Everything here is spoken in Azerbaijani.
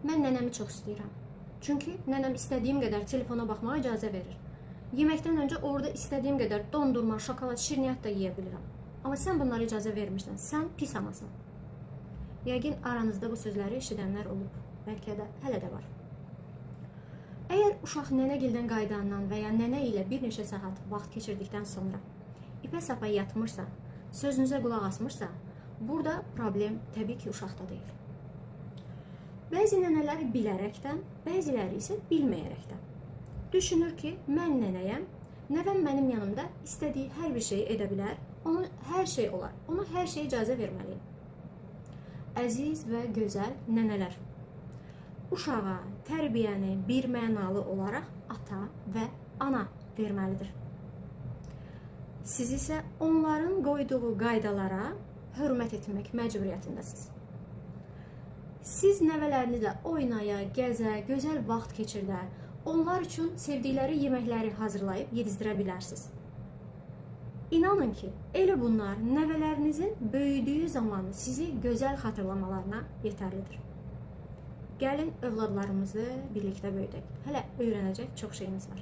Mən nənəmi çox istəyirəm. Çünki nənəm istədiyim qədər telefona baxmağa icazə verir. Yeməkdən öncə orada istədiyim qədər dondurma, şokolad, şirniyyat da yeyə bilirəm. Amma sən bunlara icazə vermirsən. Sən pis anasan. Yəqin aranızda bu sözləri eşidənlər olub. Bəlkə də hələ də var. Əgər uşaq nənəgildən qayıdandan və ya nənə ilə bir neçə saat vaxt keçirdikdən sonra ipə sapa yatmırsa, sözünüzə qulaq asmırsa, burada problem təbii ki, uşaqda deyil. Bəzi nənələr bilərəkdən, bəziləri isə bilməyərəkdən düşünür ki, mən nənəyəm, nəvəm mənim yanımda istədiyi hər bir şeyi edə bilər, onun hər şey olar, ona hər şeyə icazə verməliyəm. Əziz və gözəl nənələr, uşağa tərbiyəni bir mənalı olaraq ata və ana verməlidir. Siz isə onların qoyduğu qaydalara hörmət etmək məcburiyyətindəsiniz. Siz nəvələrinizlə oynaya, gəzə, gözəl vaxt keçirdə, onlar üçün sevdikləri yeməkləri hazırlayıb yedizdirə bilərsiniz. İnanın ki, elə bunlar nəvələrinizin böyüdüyü zamanı sizi gözəl xatırlamalarına yetərlidir. Gəlin övladlarımızı birlikdə böyüdək. Hələ öyrənəcək çox şeyimiz var.